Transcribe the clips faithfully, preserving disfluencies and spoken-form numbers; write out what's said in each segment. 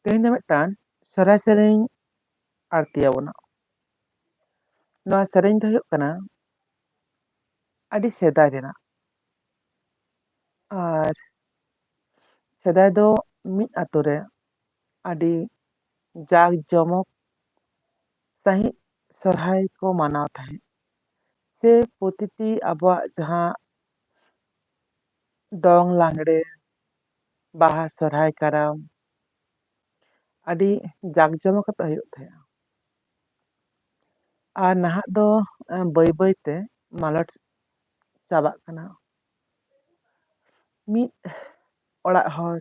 ᱛᱮᱦᱮᱧ ᱫᱚ ᱢᱤᱫᱴᱟᱝ ᱥᱚᱦᱨᱟᱭ ᱥᱮᱨᱮᱧ ᱟᱹᱲᱛᱤᱭᱟᱵᱚᱱᱟ᱾ ᱱᱚᱣᱟ ᱥᱮᱨᱮᱧ ᱫᱚ ᱦᱩᱭᱩᱜ ᱠᱟᱱᱟ ᱟᱹᱰᱤ ᱥᱮᱫᱟᱭ ᱨᱮᱱᱟᱜ᱾ ᱟᱨ ᱥᱮᱫᱟᱭ ᱫᱚ ᱢᱤᱫ ᱟᱛᱳ ᱨᱮ ᱟᱹᱰᱤ ᱡᱟᱠ ᱡᱚᱢᱚᱠ ᱥᱟᱺᱦᱤᱡ ᱥᱚᱦᱨᱟᱭ ᱠᱚ ᱢᱟᱱᱟᱣ ᱛᱟᱦᱮᱸᱫ᱾ ᱥᱮ ᱯᱨᱚᱛᱤᱴᱤ ᱟᱵᱚᱣᱟᱜ ᱡᱟᱦᱟᱸ ᱫᱚᱝ, ᱞᱟᱜᱽᱲᱮ, ᱵᱟᱦᱟ, ᱥᱚᱦᱨᱟᱭ, ᱠᱟᱨᱟᱢ, ᱟᱹᱰᱤ ᱡᱟᱠ ᱡᱚᱢᱚᱠ ᱠᱟᱛᱮ ᱦᱩᱭᱩᱜ ᱛᱟᱦᱮᱸᱜᱼᱟ᱾ ᱟᱨ ᱱᱟᱦᱟᱜ ᱫᱚ, ᱮᱸ, ᱵᱟᱹᱭ ᱵᱟᱹᱭ ᱛᱮ ᱢᱟᱞᱚᱴ ᱪᱟᱵᱟᱜ ᱠᱟᱱᱟ᱾ ᱢᱤᱫ ᱚᱲᱟᱜ ᱦᱚᱲ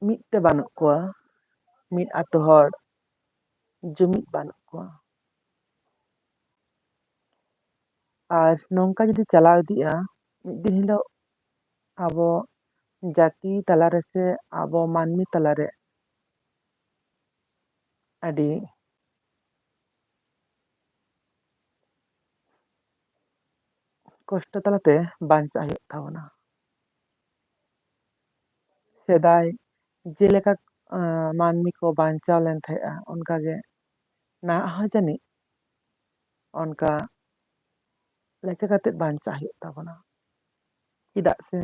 ᱢᱤᱫ ᱛᱮ ᱵᱟᱹᱱᱩᱜ ᱠᱚᱣᱟ, ᱢᱤᱫ ᱟᱛᱳ ᱦᱚᱲ ᱡᱩᱢᱤᱫ ᱵᱟᱹᱱᱩᱜ ᱠᱚᱣᱟ᱾ ᱟᱨ ᱱᱚᱝᱠᱟ ᱡᱩᱫᱤ ᱪᱟᱞᱟᱣ ᱤᱫᱤᱜᱼᱟ, ᱢᱤᱫ ᱫᱤᱱ ᱦᱤᱞᱳᱜ ᱟᱵᱚ ᱡᱟᱹᱛᱤ ᱛᱟᱞᱟᱨᱮ ᱥᱮ ᱟᱵᱚ ᱢᱟᱹᱱᱢᱤ ᱛᱟᱞᱟᱨᱮ ᱟᱹᱰᱤ ᱠᱚᱥᱴᱚ ᱛᱟᱞᱟᱛᱮ ᱵᱟᱧᱪᱟᱜ ᱦᱩᱭᱩᱜ ᱛᱟᱵᱚᱱᱟ᱾ ᱥᱮᱫᱟᱭ ᱡᱮᱞᱮᱠᱟ, ᱟᱸ, ᱢᱟᱹᱱᱢᱤ ᱠᱚ ᱵᱟᱧᱪᱟᱣ ᱞᱮᱱ ᱛᱟᱦᱮᱸᱜᱼᱟ, ᱚᱱᱠᱟᱜᱮ ᱱᱟᱦᱟᱜ ᱦᱚᱸ ᱡᱟᱹᱱᱤᱡ ᱚᱱᱠᱟ ᱞᱮᱠᱟ ᱠᱟᱛᱮ ᱵᱟᱧᱪᱟᱜ ᱦᱩᱭᱩᱜ ᱛᱟᱵᱚᱱᱟ᱾ ᱪᱮᱫᱟᱜ ᱥᱮ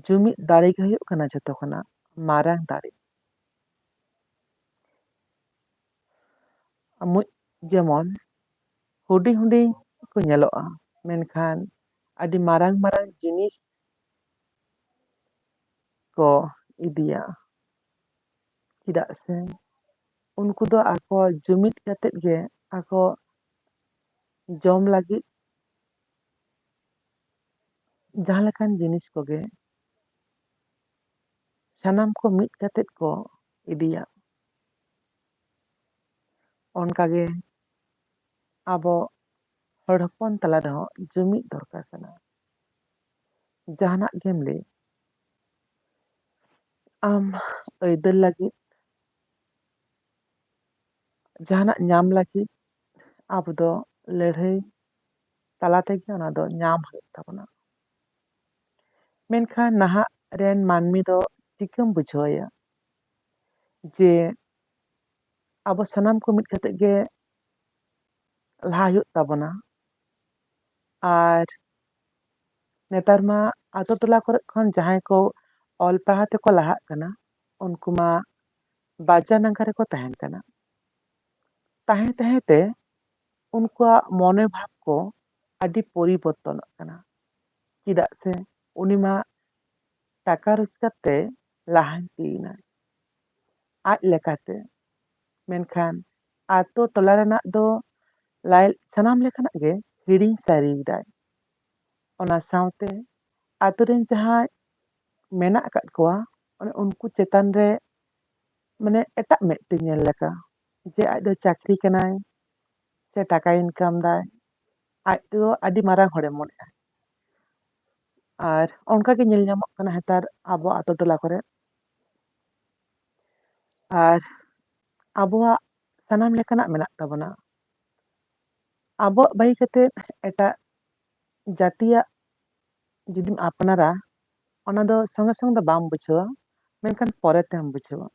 ᱡᱩᱢᱤᱫ ᱫᱟᱲᱮ ᱜᱮ ᱦᱩᱭᱩᱜ ᱠᱟᱱᱟ ᱡᱷᱚᱛᱚ ᱠᱷᱚᱱᱟᱜ ᱢᱟᱨᱟᱝ ᱫᱟᱲᱮ᱾ ᱢᱩᱡ ᱡᱮᱢᱚᱱ ᱦᱩᱰᱤᱧ ᱦᱩᱰᱤᱧ ᱠᱚ ᱧᱮᱞᱚᱜᱼᱟ, ᱢᱮᱱᱠᱷᱟᱱ ᱟᱹᱰᱤ ᱢᱟᱨᱟᱝ ᱢᱟᱨᱟᱝ ᱡᱤᱱᱤᱥ ᱠᱚ ᱤᱫᱤᱭᱟ᱾ ᱪᱮᱫᱟᱜ ᱥᱮ ᱩᱱᱠᱩ ᱫᱚ ᱟᱠᱚ ᱡᱩᱢᱤᱫ ᱠᱟᱛᱮᱫ ᱜᱮ ᱟᱠᱚ ᱡᱚᱢ ᱞᱟᱹᱜᱤᱫ ᱡᱟᱦᱟᱸ ᱞᱮᱠᱟᱱ ᱡᱤᱱᱤᱥ ᱠᱚᱜᱮ ᱥᱟᱱᱟᱢ ᱠᱚ ᱢᱤᱫ ᱠᱟᱛᱮᱫ ᱠᱚ ᱤᱫᱤᱭᱟ᱾ ᱚᱱᱠᱟᱜᱮ ᱟᱵᱚ ᱦᱚᱲ ᱦᱚᱯᱚᱱ ᱛᱟᱞᱟ ᱨᱮᱦᱚᱸ ᱡᱩᱢᱤᱫ ᱫᱚᱨᱠᱟᱨ ᱠᱟᱱᱟ᱾ ᱡᱟᱦᱟᱱᱟᱜ ᱜᱮᱢ ᱞᱟᱹᱭ, ᱟᱢ ᱟᱹᱭᱫᱟᱹᱨ ᱞᱟᱹᱜᱤᱫ, ᱡᱟᱦᱟᱱᱟᱜ ᱧᱟᱢ ᱞᱟᱹᱜᱤᱫ ᱟᱵᱚ ᱫᱚ ᱞᱟᱹᱲᱦᱟᱹᱭ ᱛᱟᱞᱟ ᱛᱮᱜᱮ ᱚᱱᱟ ᱫᱚ ᱧᱟᱢ ᱦᱩᱭᱩᱜ ᱛᱟᱵᱚᱱᱟ᱾ ᱢᱮᱱᱠᱷᱟᱱ ᱱᱟᱦᱟᱜ ᱨᱮᱱ ᱢᱟᱹᱱᱢᱤ ᱫᱚ ᱪᱤᱠᱟᱹᱢ ᱵᱩᱡᱷᱟᱹᱣ ᱟᱭᱟ ᱡᱮ ᱟᱵᱚ ᱥᱟᱱᱟᱢ ᱠᱚ ᱢᱤᱫ ᱠᱟᱛᱮ ᱜᱮ ᱞᱟᱦᱟ ᱦᱩᱭᱩᱜ ᱛᱟᱵᱚᱱᱟ᱾ ᱟᱨ ᱱᱮᱛᱟᱨ ᱢᱟ ᱟᱛᱳ ᱴᱚᱞᱟ ᱠᱚᱨᱮ ᱠᱷᱚᱱ ᱡᱟᱦᱟᱸᱭ ᱠᱚ ᱚᱞ ᱯᱟᱲᱦᱟᱣ ᱛᱮᱠᱚ ᱞᱟᱦᱟᱜ ᱠᱟᱱᱟ, ᱩᱱᱠᱩ ᱢᱟ ᱵᱟᱡᱟᱨ ᱱᱟᱜᱟᱨ ᱨᱮᱠᱚ ᱛᱟᱦᱮᱱ ᱠᱟᱱᱟ᱾ ᱛᱟᱦᱮᱸ ᱛᱟᱦᱮᱸ ᱛᱮ ᱩᱱᱠᱩᱣᱟᱜ ᱢᱚᱱᱮ ᱵᱷᱟᱵᱽ ᱠᱚ ᱟᱹᱰᱤ ᱯᱚᱨᱤᱵᱚᱨᱛᱚᱱᱚᱜ ᱠᱟᱱᱟ᱾ ᱪᱮᱫᱟᱜ ᱥᱮ ᱩᱱᱤ ᱢᱟ ᱴᱟᱠᱟ ᱨᱳᱡᱽᱜᱟᱨ ᱛᱮ ᱞᱟᱦᱟᱱᱛᱤᱭᱮᱱᱟᱭ ᱟᱡ ᱞᱮᱠᱟᱛᱮ᱾ ᱢᱮᱱᱠᱷᱟᱱ ᱟᱛᱳ ᱴᱚᱞᱟ ᱨᱮᱱᱟᱜ ᱫᱚ ᱞᱟᱭ-, ᱥᱟᱱᱟᱢ ᱞᱮᱠᱟᱱᱟᱜ ᱜᱮ ᱦᱤᱲᱤᱧ ᱥᱟᱹᱨᱤᱭᱮᱫᱟᱭ᱾ ᱚᱱᱟ ᱥᱟᱶᱛᱮ ᱟᱛᱳ ᱨᱮᱱ ᱡᱟᱦᱟᱸᱭ ᱢᱮᱱᱟᱜ ᱟᱠᱟᱫ ᱠᱚᱣᱟ, ᱚᱱᱮ ᱩᱱᱠᱩ ᱪᱮᱛᱟᱱ ᱨᱮ ᱢᱟᱱᱮ ᱮᱴᱟᱜ ᱢᱮᱫ ᱛᱮ ᱧᱮᱞ ᱞᱮᱠᱟ, ᱡᱮ ᱟᱡ ᱫᱚ ᱪᱟᱹᱠᱨᱤ ᱠᱟᱱᱟᱭ ᱥᱮ ᱴᱟᱠᱟᱭ ᱤᱱᱠᱟᱢ ᱫᱟᱭ, ᱟᱡ ᱫᱚ ᱟᱹᱰᱤ ᱢᱟᱨᱟᱝ ᱦᱚᱲᱮ ᱢᱚᱱᱮᱜᱼᱟ᱾ ᱟᱨ ᱚᱱᱠᱟ ᱜᱮ ᱧᱮᱞ ᱧᱟᱢᱚᱜ ᱠᱟᱱᱟ ᱱᱮᱛᱟᱨ ᱟᱵᱚ ᱟᱛᱳ ᱴᱚᱞᱟ ᱠᱚᱨᱮ᱾ ᱟᱨ ᱟᱵᱚᱣᱟᱜ ᱥᱟᱱᱟᱢ ᱞᱮᱠᱟᱱᱟᱜ ᱢᱮᱱᱟᱜ ᱛᱟᱵᱚᱱᱟ᱾ ᱟᱵᱚᱣᱟᱜ ᱵᱟᱹᱜᱤ ᱠᱟᱛᱮ ᱮᱴᱟᱜ ᱡᱟᱹᱛᱤᱭᱟᱜ ᱡᱩᱫᱤᱢ ᱟᱯᱱᱟᱨᱟ, ᱚᱱᱟ ᱫᱚ ᱥᱚᱸᱜᱮ ᱥᱚᱸᱜᱮ ᱫᱚ ᱵᱟᱢ ᱵᱩᱡᱷᱟᱹᱣᱟ, ᱢᱮᱱᱠᱷᱟᱱ ᱯᱚᱨᱮ ᱛᱮᱢ ᱵᱩᱡᱷᱟᱹᱣᱟ᱾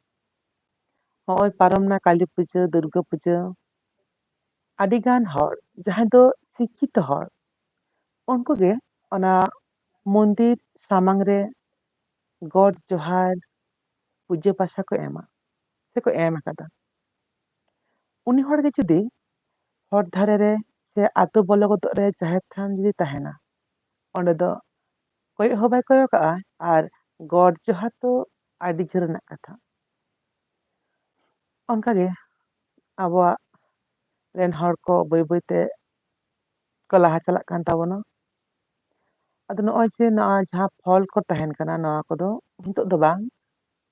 ᱦᱚᱸᱜᱼᱚᱭ ᱯᱟᱨᱚᱢᱱᱟ ᱠᱟᱹᱞᱤ ᱯᱩᱡᱟᱹ, ᱫᱩᱨᱜᱟᱹ ᱯᱩᱡᱟᱹ, ᱟᱹᱰᱤᱜᱟᱱ ᱦᱚᱲ ᱡᱟᱦᱟᱸᱭ ᱫᱚ ᱥᱤᱠᱠᱷᱤᱛᱚ ᱦᱚᱲ, ᱩᱱᱠᱩ ᱜᱮ ᱚᱱᱟ ᱢᱚᱱᱫᱤᱨ ᱥᱟᱢᱟᱝ ᱨᱮ ᱜᱚᱰ ᱡᱚᱦᱟᱨ, ᱯᱩᱡᱟᱹ ᱯᱟᱥᱟ ᱠᱚ ᱮᱢᱟ ᱥᱮᱠᱚ ᱮᱢ ᱟᱠᱟᱫᱟ᱾ ᱩᱱᱤ ᱦᱚᱲ ᱜᱮ ᱡᱩᱫᱤ ᱦᱚᱨ ᱫᱷᱟᱨᱮ ᱨᱮ ᱥᱮ ᱟᱛᱳ ᱵᱚᱞᱚ ᱜᱚᱫᱚᱜ ᱨᱮ ᱡᱟᱦᱮᱨ ᱛᱷᱟᱱ ᱡᱩᱫᱤ ᱛᱟᱦᱮᱱᱟ, ᱚᱸᱰᱮ ᱫᱚ ᱠᱚᱭᱚᱜ ᱦᱚᱸ ᱵᱟᱭ ᱠᱚᱭᱚᱜᱟᱜᱼᱟ᱾ ᱟᱨ ᱜᱚᱰ ᱡᱚᱦᱟᱨ ᱫᱚ ᱟᱹᱰᱤ ᱡᱷᱟᱹᱞ ᱨᱮᱱᱟᱜ ᱠᱟᱛᱷᱟ᱾ ᱚᱱᱠᱟᱜᱮ ᱟᱵᱚᱣᱟᱜ ᱨᱮᱱ ᱦᱚᱲ ᱠᱚ ᱵᱟᱹᱭ ᱵᱟᱹᱭᱛᱮ ᱠᱚ ᱞᱟᱦᱟ ᱪᱟᱞᱟᱜ ᱠᱟᱱ ᱛᱟᱵᱚᱱᱟ᱾ ᱟᱫᱚ ᱱᱚᱜᱼᱚᱭ ᱡᱮ ᱱᱚᱣᱟ ᱡᱟᱦᱟᱸ ᱯᱷᱚᱞ ᱠᱚ ᱛᱟᱦᱮᱱ ᱠᱟᱱᱟ, ᱱᱚᱣᱟ ᱠᱚᱫᱚ ᱱᱤᱛᱚᱜ ᱫᱚ ᱵᱟᱝ,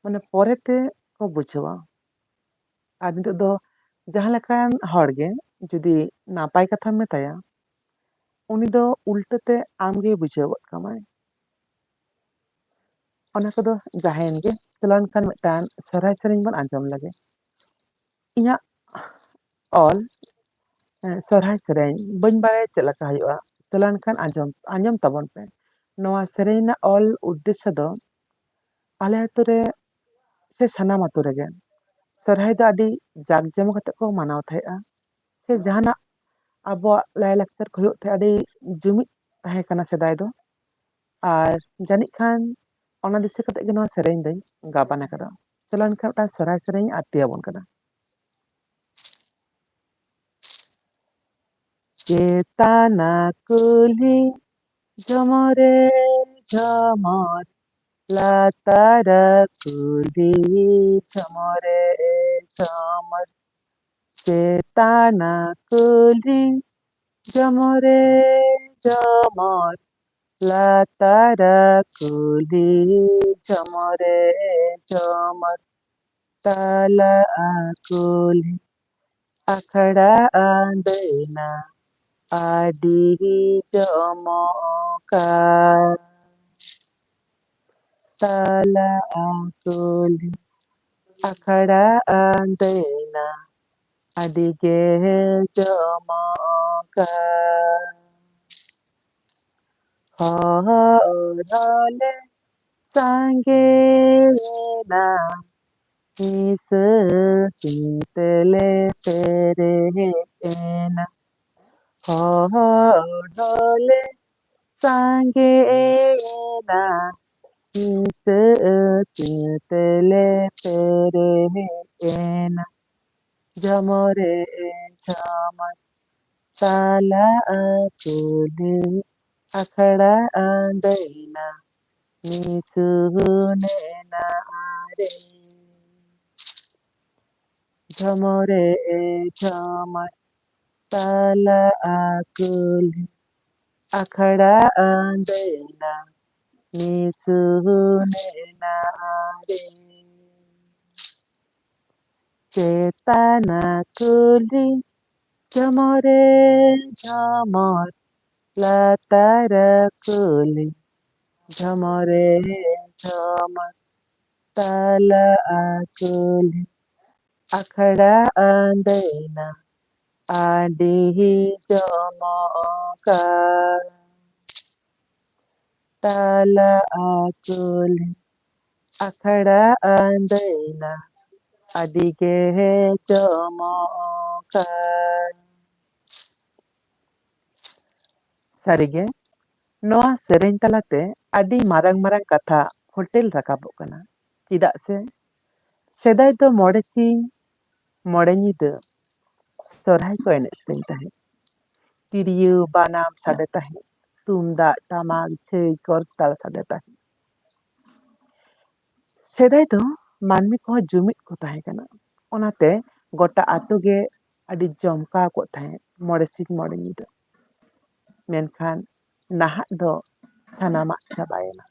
ᱢᱟᱱᱮ ᱯᱚᱨᱮ ᱛᱮ ᱠᱚ ᱵᱩᱡᱷᱟᱹᱣᱟ᱾ ᱟᱨ ᱱᱤᱛᱚᱜ ᱫᱚ ᱡᱟᱦᱟᱸ ᱞᱮᱠᱟᱱ ᱦᱚᱲ ᱜᱮ ᱡᱩᱫᱤ ᱱᱟᱯᱟᱭ ᱠᱟᱛᱷᱟᱢ ᱢᱮᱛᱟᱭᱟ, ᱩᱱᱤ ᱫᱚ ᱩᱞᱴᱟᱹ ᱛᱮ ᱟᱢ ᱜᱮ ᱵᱩᱡᱷᱟᱹᱣ ᱜᱚᱫ ᱠᱟᱢᱟᱭ᱾ ᱚᱱᱟ ᱠᱚᱫᱚ ᱡᱟᱦᱟᱸᱭᱮᱱ ᱜᱮ, ᱪᱚᱞᱚ ᱮᱱᱠᱷᱟᱱ ᱢᱤᱫᱴᱟᱝ ᱥᱚᱨᱦᱟᱭ ᱥᱮᱨᱮᱧ ᱵᱚᱱ ᱟᱸᱡᱚᱢ ᱞᱮᱜᱮ᱾ ᱤᱧᱟᱹᱜ ᱚᱞ, ᱮ, ᱥᱚᱨᱦᱟᱭ ᱥᱮᱨᱮᱧ ᱵᱟᱹᱧ ᱵᱟᱲᱟᱭᱟ ᱪᱮᱫ ᱞᱮᱠᱟ ᱦᱩᱭᱩᱜᱼᱟ, ᱪᱚᱞᱚ ᱮᱱᱠᱷᱟᱱ ᱟᱸᱡᱚᱢ, ᱟᱸᱡᱚᱢ ᱛᱟᱵᱚᱱ ᱯᱮ᱾ ᱱᱚᱣᱟ ᱥᱮᱨᱮᱧ ᱨᱮᱱᱟᱜ ᱚᱞ ᱩᱫᱽᱫᱮᱥᱥᱚ ᱫᱚ ᱟᱞᱮ ᱟᱹᱛᱩ ᱨᱮ ᱥᱮ ᱥᱟᱱᱟᱢ ᱟᱹᱛᱩ ᱨᱮᱜᱮ ᱥᱚᱨᱦᱟᱭ ᱫᱚ ᱟᱹᱰᱤ ᱡᱟᱠ ᱡᱚᱢᱚᱠ ᱠᱟᱛᱮ ᱠᱚ ᱢᱟᱱᱟᱣ ᱛᱟᱦᱮᱸᱜᱼᱟ᱾ ᱥᱮ ᱡᱟᱦᱟᱱᱟᱜ ᱟᱵᱚᱣᱟᱜ ᱞᱟᱭᱼᱞᱟᱠᱪᱟᱨ ᱠᱚ ᱦᱩᱭᱩᱜ ᱛᱟᱦᱮᱸᱜ, ᱟᱹᱰᱤ ᱡᱩᱢᱤᱫ ᱛᱟᱦᱮᱸ ᱠᱟᱱᱟ ᱥᱮᱫᱟᱭ ᱫᱚ᱾ ᱟᱨ ᱡᱟᱹᱱᱤᱡ ᱠᱷᱟᱱ ᱚᱱᱟ ᱫᱤᱥᱟᱹ ᱠᱟᱛᱮ ᱜᱮ ᱱᱚᱣᱟ ᱥᱮᱨᱮᱧ ᱫᱚᱧ ᱜᱟᱵᱟᱱ ᱟᱠᱟᱫᱟ᱾ ᱪᱚᱞᱚ ᱮᱱᱠᱷᱟᱱ ᱢᱤᱫᱴᱟᱝ ᱥᱚᱨᱦᱟᱭ ᱥᱮᱨᱮᱧ ᱤᱧ ᱟᱨ ᱛᱤᱭᱟᱵᱚᱱ ᱠᱟᱱᱟ᱾ ᱪᱮᱛᱟᱱᱟ ᱠᱩᱞᱦᱤ ᱡᱷᱚᱢᱚᱨᱮ ᱡᱷᱚᱢᱚᱨ, ᱞᱟᱛᱟᱨᱟ ᱠᱩᱞᱦᱤ ᱡᱷᱚᱢᱚᱨᱮ ᱡᱷᱚᱢᱚᱨ᱾ ᱪᱮᱛᱟᱱᱟ ᱠᱩᱞᱦᱤ ᱡᱷᱚᱢᱚᱨᱮ ᱡᱷᱚᱢᱚᱨ, ᱞᱟᱛᱟᱨᱟ ᱠᱩᱞᱦᱤ ᱡᱷᱚᱢᱚᱨᱮ ᱡᱷᱚᱢᱚᱨ᱾ ᱛᱟᱞᱟ ᱠᱩᱞᱦᱤ ᱟᱠᱷᱲᱟ ᱟᱸᱫᱚᱭᱱᱟ ᱟᱹᱰᱤ ᱡᱚᱢᱚᱠᱟ᱾ ᱛᱟᱞᱟ ᱠᱩᱞᱦᱤ ᱟᱠᱷᱲᱟ ᱟᱸᱫᱚᱭᱱᱟ ᱟᱹᱰᱤ ᱜᱮ ᱡᱚᱢᱚᱠᱟ᱾ ᱦᱚᱲ ᱞᱮ ᱥᱟᱸᱜᱮᱭᱮᱱᱟ, ᱦᱤᱥᱟᱹ ᱥᱤᱛ ᱞᱮ ᱯᱮᱨᱮᱡ ᱮᱱᱟ᱾ ᱦᱚᱲ ᱞᱮ ᱥᱟᱸᱜᱮᱭᱮᱱᱟ, ᱦᱤᱥᱟᱹ ᱥᱤᱛ ᱞᱮ ᱯᱮᱨᱮᱡ ᱮᱱᱟ᱾ ᱡᱷᱚᱢᱚᱨᱮ ᱡᱷᱚᱢᱚᱨ ᱛᱟᱞᱟ ᱠᱩᱞᱦᱤ ᱟᱠᱷᱲᱟ ᱟᱸᱫᱚᱭᱱᱟ ᱱᱤᱥᱩᱱᱮᱱᱟ ᱨᱮ᱾ ᱡᱷᱚᱢᱚᱨᱮ ᱡᱷᱚᱢᱚᱨ ᱛᱟᱞᱟ ᱠᱩᱞᱦᱤ ᱟᱠᱷᱲᱟ ᱟᱸᱫᱚᱭᱱᱟ ᱱᱤᱥᱩᱱᱮᱱᱟ ᱨᱮ᱾ ᱪᱮᱛᱟᱱᱟ ᱠᱩᱞᱦᱤ ᱡᱷᱚᱢᱚᱨᱮ ᱡᱷᱚᱢᱚᱨ, ᱞᱟᱛᱟᱨᱟ ᱠᱩᱞᱦᱤ ᱡᱷᱚᱢᱚᱨᱮ ᱡᱷᱚᱢᱚᱨ, ᱛᱟᱞᱟ ᱠᱩᱞᱦᱤ ᱟᱠᱷᱲᱟ ᱟᱸᱫᱚᱭᱱᱟ ᱟᱹᱰᱤ ᱡᱚᱢᱚᱠᱟ᱾ ᱛᱟᱞᱟ ᱠᱩᱞᱦᱤ ᱟᱠᱷᱲᱟ ᱟᱸᱫᱮᱭᱱᱟ ᱟᱹᱰᱤ ᱜᱮ ᱪᱚᱢᱚᱠᱟ᱾ ᱥᱟᱹᱨᱤᱜᱮ, ᱱᱚᱣᱟ ᱥᱮᱨᱮᱧ ᱛᱟᱞᱟᱛᱮ ᱟᱹᱰᱤ ᱢᱟᱨᱟᱝ ᱢᱟᱨᱟᱝ ᱠᱟᱛᱷᱟ ᱯᱷᱚᱴᱮᱞ ᱨᱟᱠᱟᱵᱚᱜ ᱠᱟᱱᱟ᱾ ᱪᱮᱫᱟᱜ ᱥᱮ ᱥᱮᱫᱟᱭ ᱫᱚ ᱢᱚᱬᱮ ᱥᱤᱧ ᱢᱚᱬᱮ ᱧᱤᱫᱟᱹ ᱥᱚᱨᱦᱟᱭ ᱠᱚ ᱮᱱᱮᱡ ᱥᱮᱨᱮᱧ ᱛᱟᱦᱮᱸᱫ᱾ ᱛᱤᱨᱭᱳ, ᱵᱟᱱᱟᱢ ᱥᱟᱰᱮ ᱛᱟᱦᱮᱸᱫ, ᱛᱩᱢᱫᱟᱜ, ᱴᱟᱢᱟᱠ, ᱡᱷᱟᱹᱭ, ᱠᱚᱨᱛᱟᱞ ᱥᱟᱰᱮ ᱛᱟᱦᱮᱸᱫ᱾ ᱥᱮᱫᱟᱭ ᱫᱚ ᱢᱟᱹᱱᱢᱤ ᱠᱚᱦᱚᱸ ᱡᱩᱢᱤᱫ ᱠᱚ ᱛᱟᱦᱮᱸ ᱠᱟᱱᱟ, ᱚᱱᱟᱛᱮ ᱜᱚᱴᱟ ᱟᱛᱳ ᱜᱮ ᱟᱹᱰᱤ ᱡᱚᱢᱠᱟᱣ ᱠᱚᱜ ᱛᱟᱦᱮᱸᱫ ᱢᱚᱬᱮ ᱥᱤᱧ ᱢᱚᱬᱮ ᱧᱤᱫᱟᱹ᱾ ᱢᱮᱱᱠᱷᱟᱱ ᱱᱟᱦᱟᱜ ᱫᱚ ᱥᱟᱱᱟᱢᱟᱜ ᱪᱟᱵᱟᱭᱮᱱᱟ᱾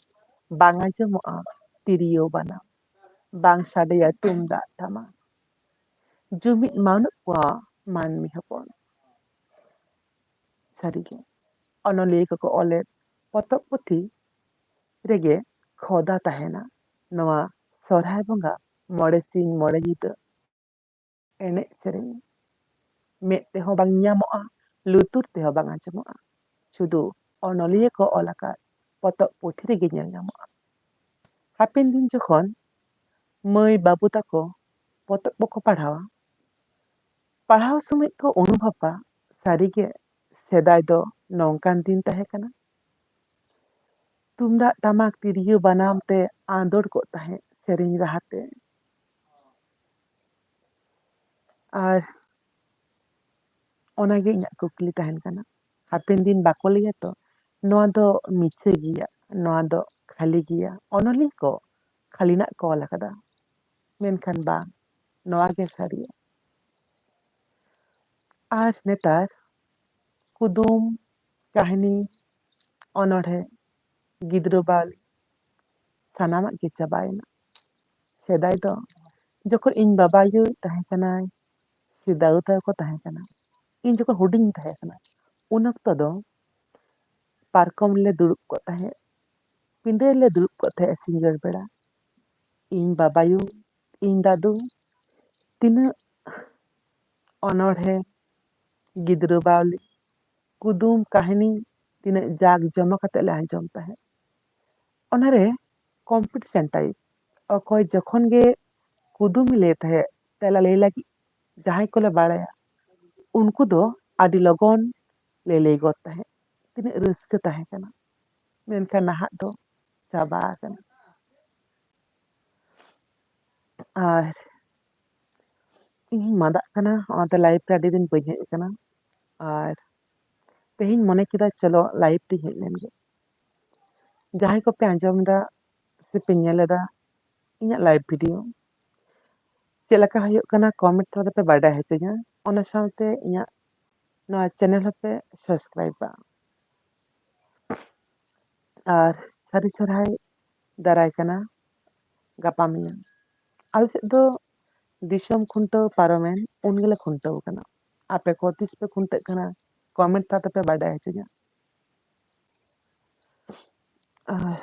ᱵᱟᱝ ᱟᱸᱡᱚᱢᱚᱜᱼᱟ ᱛᱤᱨᱭᱳ ᱵᱟᱱᱟᱢ, ᱵᱟᱝ ᱥᱟᱰᱮᱭᱟ ᱛᱩᱢᱫᱟᱜ ᱴᱟᱢᱟᱠ᱾ ᱡᱩᱢᱤᱫ ᱵᱟᱹᱱᱩᱜ ᱠᱚᱣᱟ ᱢᱟᱹᱱᱢᱤ ᱦᱚᱯᱚᱱ᱾ ᱥᱟᱹᱨᱤᱜᱮ, ᱚᱱᱚᱞᱤᱭᱟᱹ ᱠᱚᱠᱚ ᱚᱞᱮᱫ ᱯᱚᱛᱚᱵ ᱯᱩᱛᱷᱤ ᱨᱮᱜᱮ ᱠᱷᱚᱫᱟ ᱛᱟᱦᱮᱱᱟ ᱱᱚᱣᱟ ᱥᱚᱨᱦᱟᱭ ᱵᱚᱸᱜᱟ ᱢᱚᱬᱮ ᱥᱤᱧ ᱢᱚᱬᱮ ᱧᱤᱫᱟᱹ ᱮᱱᱮᱡ ᱥᱮᱨᱮᱧ᱾ ᱢᱮᱫ ᱛᱮᱦᱚᱸ ᱵᱟᱝ ᱧᱟᱢᱚᱜᱼᱟ, ᱞᱩᱛᱩᱨ ᱛᱮᱦᱚᱸ ᱵᱟᱝ ᱟᱸᱡᱚᱢᱚᱜᱼᱟ, ᱥᱩᱫᱷᱩ ᱚᱱᱚᱞᱤᱭᱟᱹ ᱠᱚ ᱚᱞ ᱟᱠᱟᱫ ᱯᱚᱛᱚᱵ ᱯᱩᱛᱷᱤ ᱨᱮᱜᱮ ᱧᱮᱞ ᱧᱟᱢᱚᱜᱼᱟ᱾ ᱦᱟᱯᱮᱱ ᱫᱤᱱ ᱡᱚᱠᱷᱚᱱ ᱢᱟᱹᱭ ᱵᱟᱹᱵᱩ ᱛᱟᱠᱚ ᱯᱚᱛᱚᱵ ᱠᱚᱠᱚ ᱯᱟᱲᱦᱟᱣᱟ, ᱯᱟᱲᱦᱟᱣ ᱥᱚᱢᱚᱭ ᱠᱚ ᱚᱱᱩᱵᱷᱚᱵᱟ, ᱥᱟᱹᱨᱤᱜᱮ ᱥᱮᱫᱟᱭ ᱫᱚ ᱱᱚᱝᱠᱟᱱ ᱫᱤᱱ ᱛᱟᱦᱮᱸ ᱠᱟᱱᱟ᱾ ᱛᱩᱢᱫᱟᱜ ᱴᱟᱢᱟᱠ ᱛᱤᱨᱭᱳ ᱵᱟᱱᱟᱢ ᱛᱮ ᱟᱸᱫᱳᱲ ᱠᱚᱜ ᱛᱟᱦᱮᱸᱫ ᱥᱮᱨᱮᱧ ᱨᱟᱦᱟᱛᱮ᱾ ᱟᱨ ᱚᱱᱟᱜᱮ ᱤᱧᱟᱹᱜ ᱠᱩᱠᱞᱤ ᱛᱟᱦᱮᱱ ᱠᱟᱱᱟ, ᱦᱟᱯᱮᱱ ᱫᱤᱱ ᱵᱟᱠᱚ ᱞᱟᱹᱭᱟ ᱛᱚ ᱱᱚᱣᱟ ᱫᱚ ᱢᱤᱪᱷᱟᱹ ᱜᱮᱭᱟ, ᱱᱚᱣᱟ ᱫᱚ ᱠᱷᱟᱹᱞᱤ ᱜᱮᱭᱟ, ᱚᱱᱚᱞᱤᱭᱟᱹ ᱠᱚ ᱠᱷᱟᱹᱞᱤᱱᱟᱜ ᱠᱚ ᱚᱞ ᱟᱠᱟᱫᱟ? ᱢᱮᱱᱠᱷᱟᱱ ᱵᱟᱝ, ᱱᱚᱣᱟ ᱜᱮ ᱥᱟᱹᱨᱤᱭᱟ᱾ ᱟᱨ ᱱᱮᱛᱟᱨ ᱠᱩᱫᱩᱢ, ᱠᱟᱹᱦᱱᱤ, ᱚᱱᱚᱬᱦᱮ, ᱜᱤᱫᱽᱨᱟᱹ ᱵᱟᱣᱞᱤ ᱥᱟᱱᱟᱢᱟᱜ ᱜᱮ ᱪᱟᱵᱟᱭᱮᱱᱟ᱾ ᱥᱮᱫᱟᱭ ᱫᱚ ᱡᱚᱠᱷᱚᱱ ᱤᱧ ᱵᱟᱵᱟᱭᱩ ᱛᱟᱦᱮᱸ ᱠᱟᱱᱟᱭ ᱥᱮ ᱫᱟᱫᱩ ᱛᱟᱠᱚ ᱠᱚ ᱛᱟᱦᱮᱸ ᱠᱟᱱᱟ, ᱤᱧ ᱡᱚᱠᱷᱚᱱ ᱦᱩᱰᱤᱧ ᱤᱧ ᱛᱟᱦᱮᱸ ᱠᱟᱱᱟ, ᱩᱱ ᱚᱠᱛᱚ ᱫᱚ ᱯᱟᱨᱠᱚᱢ ᱨᱮᱞᱮ ᱫᱩᱲᱩᱵ ᱠᱚᱜ ᱛᱟᱦᱮᱸᱫ, ᱯᱤᱸᱰᱟᱹ ᱨᱮᱞᱮ ᱫᱩᱲᱩᱵ ᱠᱚᱜ ᱛᱟᱦᱮᱸᱫ ᱥᱤᱸᱜᱟᱹᱲ ᱵᱮᱲᱟ᱾ ᱤᱧ ᱵᱟᱵᱟᱭᱩ, ᱤᱧ ᱫᱟᱫᱩ ᱛᱤᱱᱟᱹᱜ ᱚᱱᱚᱬᱦᱮ, ᱜᱤᱫᱽᱨᱟᱹ ᱵᱟᱣᱞᱤ, ᱠᱩᱫᱩᱢ, ᱠᱟᱹᱦᱱᱤ ᱛᱤᱱᱟᱹᱜ ᱡᱟᱠ ᱡᱚᱢᱚᱠ ᱠᱟᱛᱮ ᱞᱮ ᱟᱸᱡᱚᱢ ᱛᱟᱦᱮᱸᱫ᱾ ᱚᱱᱟᱨᱮ ᱠᱚᱢᱯᱤᱴᱤᱥᱮᱱ ᱴᱟᱭᱤᱯ, ᱚᱠᱚᱭ ᱡᱚᱠᱷᱚᱱ ᱜᱮ ᱠᱩᱫᱩᱢᱮ ᱞᱟᱹᱭ ᱛᱟᱦᱮᱸᱫ, ᱛᱮᱞᱟ ᱞᱟᱹᱭ ᱞᱟᱹᱜᱤᱫ ᱡᱟᱦᱟᱸᱭ ᱠᱚᱞᱮ ᱵᱟᱲᱟᱭᱟ, ᱩᱱᱠᱩ ᱫᱚ ᱟᱹᱰᱤ ᱞᱚᱜᱚᱱ ᱞᱮ ᱞᱟᱹᱭ ᱜᱚᱫ ᱛᱟᱦᱮᱸᱫ᱾ ᱛᱤᱱᱟᱹᱜ ᱨᱟᱹᱥᱠᱟᱹ ᱛᱟᱦᱮᱸ ᱠᱟᱱᱟ᱾ ᱢᱮᱱᱠᱷᱟᱱ ᱱᱟᱦᱟᱜ ᱫᱚ ᱪᱟᱵᱟ ᱟᱠᱟᱱᱟ᱾ ᱟᱨ ᱤᱧ ᱢᱟᱫᱟᱜ ᱠᱟᱱᱟ, ᱚᱱᱟᱛᱮ live ᱨᱮ ᱟᱹᱰᱤ ᱫᱤᱱ ᱵᱟᱹᱧ ᱦᱮᱡ ᱟᱠᱟᱱᱟ᱾ ᱟᱨ ᱛᱮᱦᱮᱧ ᱢᱚᱱᱮ ᱠᱮᱫᱟ, ᱪᱚᱞᱚ live ᱨᱤᱧ ᱦᱮᱡ ᱞᱮᱱ ᱜᱮ᱾ ᱡᱟᱦᱟᱸᱭ ᱠᱚᱯᱮ ᱟᱸᱡᱚᱢ ᱮᱫᱟ ᱥᱮᱯᱮ ᱧᱮᱞ ᱮᱫᱟ, ᱤᱧᱟᱹᱜ live video ᱪᱮᱫ ᱞᱮᱠᱟ ᱦᱩᱭᱩᱜ ᱠᱟᱱᱟ, comment ᱛᱟᱞᱟ ᱛᱮᱯᱮ ᱵᱟᱰᱟᱭ ᱦᱚᱪᱚᱧᱟ᱾ ᱚᱱᱟ ᱥᱟᱶᱛᱮ ᱤᱧᱟᱹᱜ ᱱᱚᱣᱟ channel ᱦᱚᱸᱯᱮ subscribeᱟ᱾ ᱟᱨ ᱥᱟᱹᱨᱤ ᱥᱚᱨᱦᱟᱭ ᱫᱟᱨᱟᱭ ᱠᱟᱱᱟ ᱜᱟᱯᱟ ᱢᱮᱭᱟᱝ᱾ ᱟᱞᱮ ᱥᱮᱫ ᱫᱚ ᱫᱤᱥᱚᱢ ᱠᱷᱩᱱᱴᱟᱹᱣ ᱯᱟᱨᱚᱢᱮᱱ, ᱩᱱ ᱜᱮᱞᱮ ᱠᱷᱩᱱᱴᱟᱹᱣ ᱠᱟᱱᱟ᱾ ᱟᱯᱮ ᱠᱚ ᱛᱤᱥ ᱯᱮ ᱠᱷᱩᱱᱴᱟᱹᱜ ᱠᱟᱱᱟ, comment ᱛᱟᱞᱟ ᱛᱮᱯᱮ ᱵᱟᱰᱟᱭ ᱦᱚᱪᱚᱧᱟ᱾ ᱟᱨ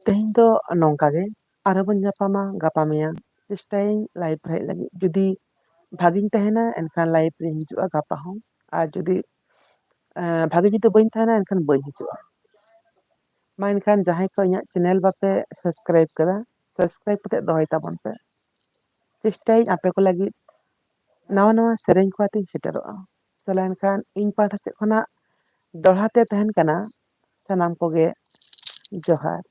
ᱛᱮᱦᱮᱧ ᱫᱚ ᱱᱚᱝᱠᱟ ᱜᱮ, ᱟᱨᱦᱚᱸ ᱵᱚᱱ ᱧᱟᱯᱟᱢᱟ ᱜᱟᱯᱟ ᱢᱮᱭᱟᱝ᱾ ᱪᱮᱥᱴᱟᱭᱟᱹᱧ live ᱨᱮ ᱦᱮᱡ ᱞᱟᱹᱜᱤᱫ, ᱡᱩᱫᱤ ᱵᱷᱟᱜᱤᱧ ᱛᱟᱦᱮᱱᱟ ᱮᱱᱠᱷᱟᱱ live ᱨᱤᱧ ᱦᱤᱡᱩᱜᱼᱟ ᱜᱟᱯᱟ ᱦᱚᱸ, ᱟᱨ ᱡᱩᱫᱤ ᱮᱸ, ᱵᱷᱟᱜᱤ ᱡᱩᱫᱤ ᱵᱟᱹᱧ ᱛᱟᱦᱮᱱᱟ ᱮᱱᱠᱷᱟᱱ ᱵᱟᱹᱧ ᱦᱤᱡᱩᱜᱼᱟ᱾ ᱢᱟ ᱮᱱᱠᱷᱟᱱ ᱡᱟᱦᱟᱸᱭ ᱠᱚ ᱤᱧᱟᱹᱜ channel ᱵᱟᱯᱮ subscribe ᱠᱟᱫᱟ, subscribe ᱠᱟᱛᱮ ᱫᱚᱦᱚᱭ ᱛᱟᱵᱚᱱ ᱯᱮ᱾ ᱪᱮᱥᱴᱟᱭᱟᱹᱧ ᱟᱯᱮ ᱠᱚ ᱞᱟᱹᱜᱤᱫ ᱱᱟᱣᱟ ᱱᱟᱣᱟ ᱥᱮᱨᱮᱧ ᱠᱚ ᱟᱛᱮᱧ ᱥᱮᱴᱮᱨᱚᱜᱼᱟ᱾ ᱪᱚᱞᱚ ᱮᱱᱠᱷᱟᱱ ᱤᱧ ᱯᱟᱦᱴᱟ ᱥᱮᱫ ᱠᱷᱚᱱᱟᱜ ᱫᱚᱦᱲᱟ ᱛᱮ ᱛᱟᱦᱮᱱ ᱠᱟᱱᱟ ᱥᱟᱱᱟᱢ ᱠᱚᱜᱮ ᱡᱚᱦᱟᱨ᱾